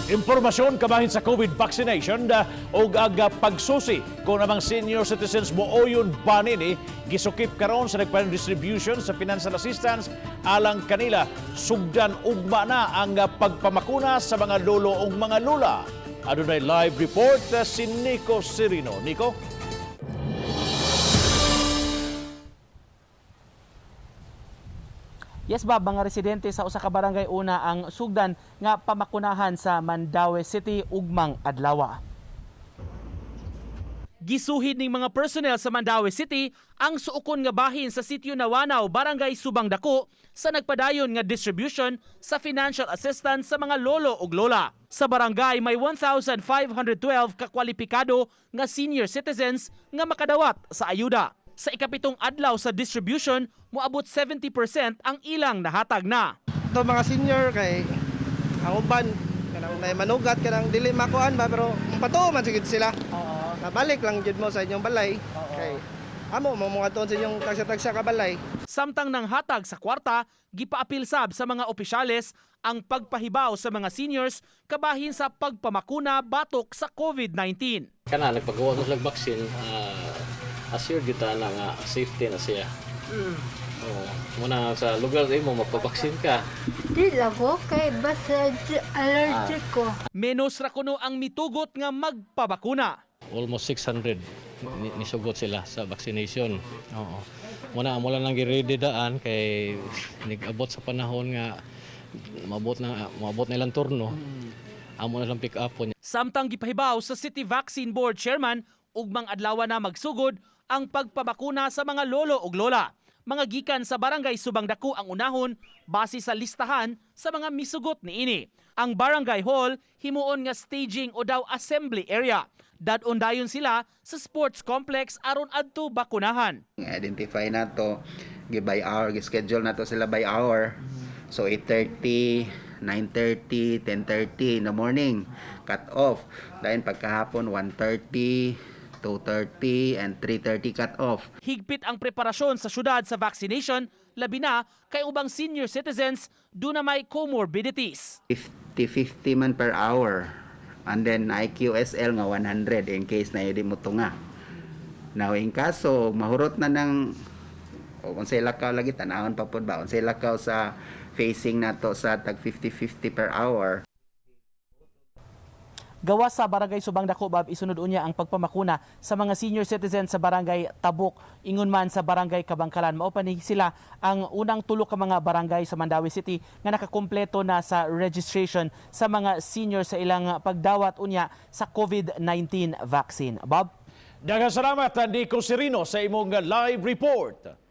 Impormasyon kabahin sa COVID vaccination ug ang pagsusi kung namang senior citizens mooyon ba nini gisukip karon sa nagpadayon distribution sa financial assistance alang kanila. Sugdan ugma na ang pagpamakuna sa mga lolo ug mga lola. Adunay live report si Nico Serino. Nico? Yes, Bob, mga residente sa usa ka barangay una ang sugdan nga pamakunahan sa Mandaue City ugmang adlaw. Gisuhid ning mga personnel sa Mandaue City ang suokon nga bahin sa sitio Nawanaw, Barangay Subang Dako sa nagpadayon nga distribution sa financial assistance sa mga lolo ug lola. Sa barangay may 1,512 ka kwalipikado nga senior citizens nga makadawat sa ayuda. Sa ikapitong adlaw sa distribution, moabot 70% ang ilang nahatag na. Ito mga senior kay ang uban kanang may manugat, kanang dili makuan ba, pero patuo man sigid sila. Nabalik lang jud mo sa inyong balay kay amo mo mga tuon sa inyong tagsa-tagsa ka balay. Samtang nang hatag sa kwarta, gipaapil sab sa mga opisyales ang pagpahibaw sa mga seniors kabahin sa pagpamakuna batok sa COVID-19. Kana nagpagawa mo sila vaccine, assured kita na nga safety na siya. Oo. Muna sa lugar mo magpabaksin ka. Di lang ko kay basta allergic ko. Menos ra kuno ang mitugot nga magpabakuna. Almost 600 nisugot sila sa vaccination. Oo. Muna amo lang nang gi-ready daan kay nag-abot sa panahon nga maabot na ilang turno. Amo na lang pick up. Samtang gipahibaw sa City Vaccine Board Chairman, ugmang adlaw na magsugod ang pagpabakuna sa mga lolo ug lola. Mga gikan sa Barangay Subang Dako ang unahon base sa listahan sa mga misugot niini. Ang Barangay Hall himuon nga staging o daw assembly area. Dadon dayon sila sa sports complex aron adto bakunahan. Identify na to gi by hour, gi-schedule na to sila by hour. So 8:30, 9:30, 10:30 in the morning cut off. Then pagkahapon 1:30, 2:30 and 3:30 cut off. Higpit ang preparasyon sa syudad sa vaccination, labi na kay ubang senior citizens duna may comorbidities. 50-50 man per hour. And then IQSL nga 100 in case na hindi mo tunga. Now in kaso mahurot na ng o unsay lakaw lagi, tanawon pa pud ba unsay lakaw sa facing nato sa tag 50-50 per hour. Gawas sa Barangay Subang Dako, Bob, isunod unya ang pagpamakuna sa mga senior citizens sa Barangay Tabuk, ingon man sa Barangay Kabangkalan. Mao pa ni sila ang unang tulo ka mga barangay sa Mandaue City nga nakakumpleto na sa registration sa mga senior sa ilang pagdawat unya sa COVID-19 vaccine. Bob? Daghang salamat, Nico Serino, sa imong live report.